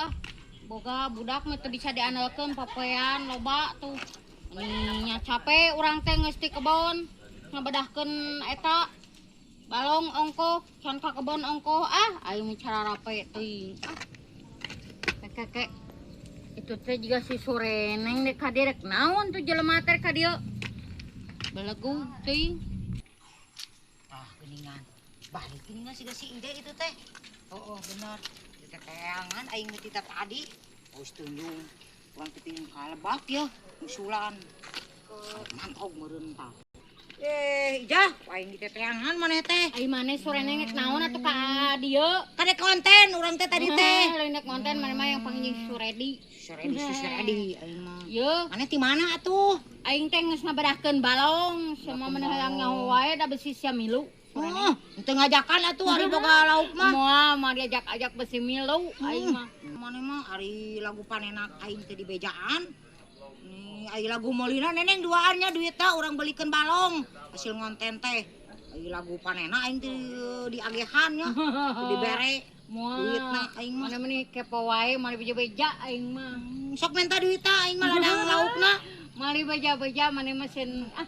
Ah, boga budak mah teu bisa diandalkeun, papoean loba tuh. Nya capek urang teh geus ti kebon ngabedahkeun eta balong ongkoh, can ka kebon ongkoh, ah aing mah cararape teuing. Ah. Keke itu teh jiga si Sureneng dek ka dieu, rek naon tuh jelema teh ka dieu. Belegug teuing. Ah, geuningan. Balik geuningan siga si Ide itu teh. Oh, bener. Teteangan aing teh tadi. Geus tunjung. Urang teh pingin kalebak ya, usulan. Mantog meureun tah. Eh, Ijah, aing diteteangan maneh teh. Ai maneh Sureneng rek naon atuh ka dieu? Kade konten urang teh tadi teh. Lain rek konten maneh mah yang panggil Suredi. Suredi, Suredi aing mah. Yeuh. Maneh ti mana atuh? Aing teh geus ngabedahkeun balong, semua maneh hayang nyaho wae da besi sia milu. Oh, teu ngajakan atuh ari boga lauk mah. Moal mah diajak-ajak besi milu aing mah. Maneh mah ari lagu panenak aing teh di bejaan. Nih ari lagu molina neneng duaannya duitna urang belikeun balong hasil ngonten teh. Ari lagu panena aing teh diagehan nya, dibere Moal. duitna aing mah. Maneh mah kepo wae, mali beja-beja aing mah. Sok minta duitna aing mah ladang laukna. Mali beja-beja maneh mah sieun ah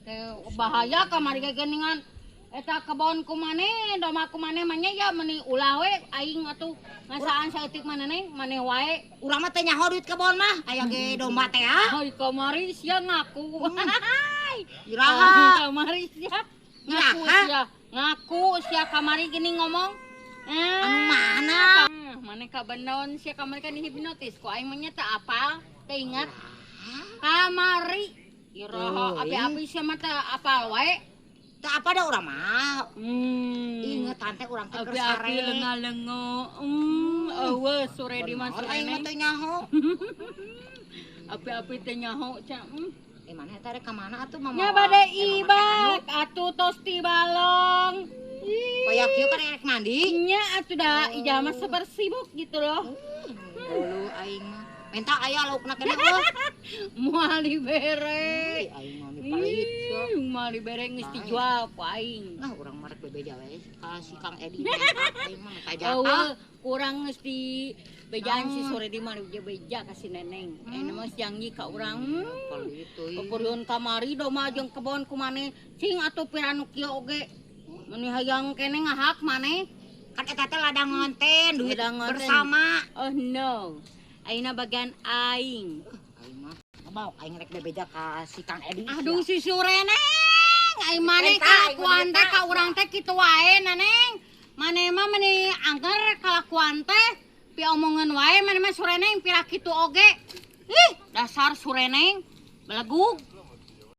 teh bahaya kamari ge geuningan. Eta kebon ku maneh, domba ku maneh mah nya ya meuni ulah we aing atuh ngasaan saeutik maneh neng, maneh wae. Urang mah teu nyaho duit kebon mah, aya ge domba teh ah. Heuy kamari sia ngaku. Iraha. Kamari sia. Ngaku Iraha. sia, ngaku sia kamari gini ngomong. Anu mana? Maneh ka benon sia kamari kan dihipnotis ku aing mah nya teu apal, teu ingat. Kamari. Iraha api-api sia mah teu apal wae. Teu apa da urang mah. Inget tante urang teh keur Api-api sare. Lenga-lengo. Eueuh Suredi mah Bener, aing mah Sureneng. teu nyaho. Api-api teh nyaho ca. Eh mana eta rek ka mana atuh mama? Nya bade Eh, mama teh anu. ibak atuh tos ti balong. Ih. Kaya kieu kan rek mandi. Nya atuh da Ijah mah sebar sibuk gitu loh. Dulu aing mah. Minta aya laukna keneh eueuh. Moal dibere. Ih, aing mah dipalit sia. Ih, moal dibere geus dijual ku aing. Nah, urang mah rek bebeja we ka si Kang Edi. Aing mah minta jatah. Eueuh, kurang geus di bejaan si Suredi mah beja-beja ka si Neneng. Eta mah janji ka urang. Pelit euy. Pepuriun kamari domba jeung kebon ku maneh. Cing atuh pira nu kieu oge. Meuni hayang keneh ngahak maneh. Kan eta teh ladang ngonten, duit Ladang ngonten. bersama. Oh no. Ayeuna bagian aing. Aing mah mau aing rek bebeja ka si Kang Edi. Aduh si Sureneng, aing maneh Minta, aing kalakuan minta. teh ka urang teh kitu wae Neneng. Maneh mah meuni angger kalakuan teh piomongeun wae maneh mah Sureneng pira kitu oge. Ih, dasar Sureneng belegug.